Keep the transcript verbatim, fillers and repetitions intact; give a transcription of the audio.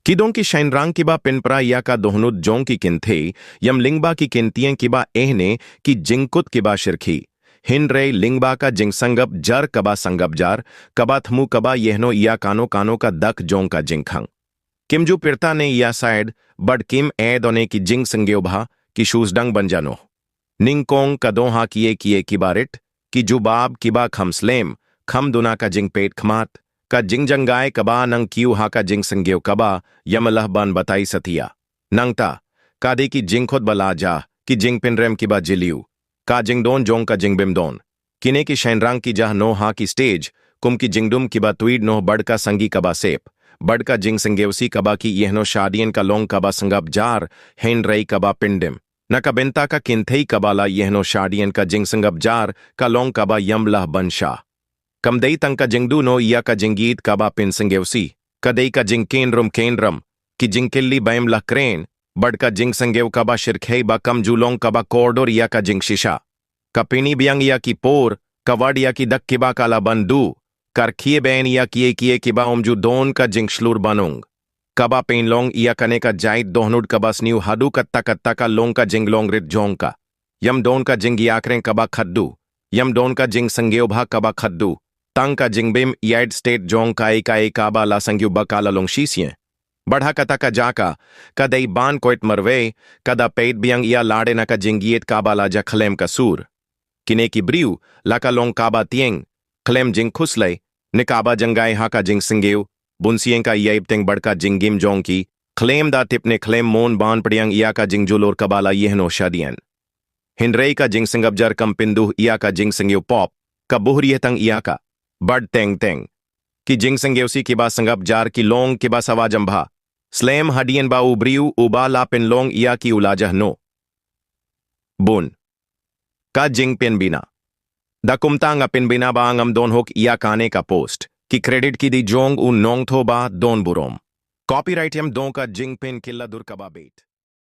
Ki dong ki shynrang kiba pynpra ïa ka dohnud jong ki kynthei, ym lyngba ki kyntien kiba ehne, ki jingkut kiba shyrkhei. Hynrei lyngba ka jingsngap jar kaba sngap jar, kaba thmu kaba ïehnoh ïa kano kano ka dak jong ka jingkhang. Kim ju pyrta ne ïa shaid, bad kim ïeh don ne ki jingsngewbha, ki shu sdang ban jia noh. Nyngkong ka don ha kiei kiei kiba rit, ki jubab kiba kham slem, kham duna ka jingpeit khmat, ka jingjngai kaba nang kiew ha ka jingsngew kaba ym lah ban batai satia. Nangta, ka dei ki jingkhot ba la jia, ki jingpynrem kiba jylliew, ka jingdon jong ka jingbym don. Kine ki shynrang ki jah noh ha ki stage, kum ki jingdum kiba tuid noh bad ka sngi kaba sep, bad ka jingsngewsih kaba ki ïehnoh shadien ka long kaba sngap jar, hynrei kaba pyndem. Na ka bynta ka kynthei kaba la ïehnoh shadien ka jingsngap jar, ka long kaba ym lah ban shah. Kam dei tang ka jingduh noh ïa ka jingïeit kaba pynsngewsih, ka dei ka jingkynrum kynrum, ki jingkylli bym lah kren, bad ka jingsngew kaba shyrkhei ba kam ju long kaba kordor ïa ka jingshisha. Ka pyni biang ïa ki por, ka wad ïa ki dak kiba ka la ban duh, ka rkhie beiñ ïa kiei kiei kiba ym ju don ka jingshlur ban ong. Kaba pynlong ïa kane ka jait dohnud kaba sniew haduh katta katta ka long ka jinglong rit jong ka. Ym don ka jingïakren kaba khatduh, ym don ka jingsngewbha kaba khatduh, tang ka jingbym ïaid stet jong kaei kaei kaba la sngewbha ka la long shisien. Bad ha kata ka jaka, ka dei ban koit marwei, ka da peit biang ïa lade na ka jingïeit kaba la jia khlem ka sur. Kine ki briew, la ka long kaba tieng, khlem jingkhuslai, ne kaba jngai ha ka jingsngew, bunsien ka ïai bteng bad ka jingim jong ki, khlem da tip ne khlem mon ban pdiang ïa ka jingjulor kaba la ïehnoh shadien. Hynrei ka jingsngap jar kam pynduh ïa ka jingsngew pop, ka buhrieh tang ïa ka. Bad teng teng, ki jingsngewsih kiba sngap jar ki long kiba sawa jambha. Slem hadien ba u briew uba la pynlong ïa ki u la jah noh. Bun. Ka jingpynbna. Da kumta nga pynbna ba ngam don hok ïa kane ka post. Ki credit ki dei jong u nongthoh ba don burom. Copyright ym don, ka jingpynkylla dur kaba beit.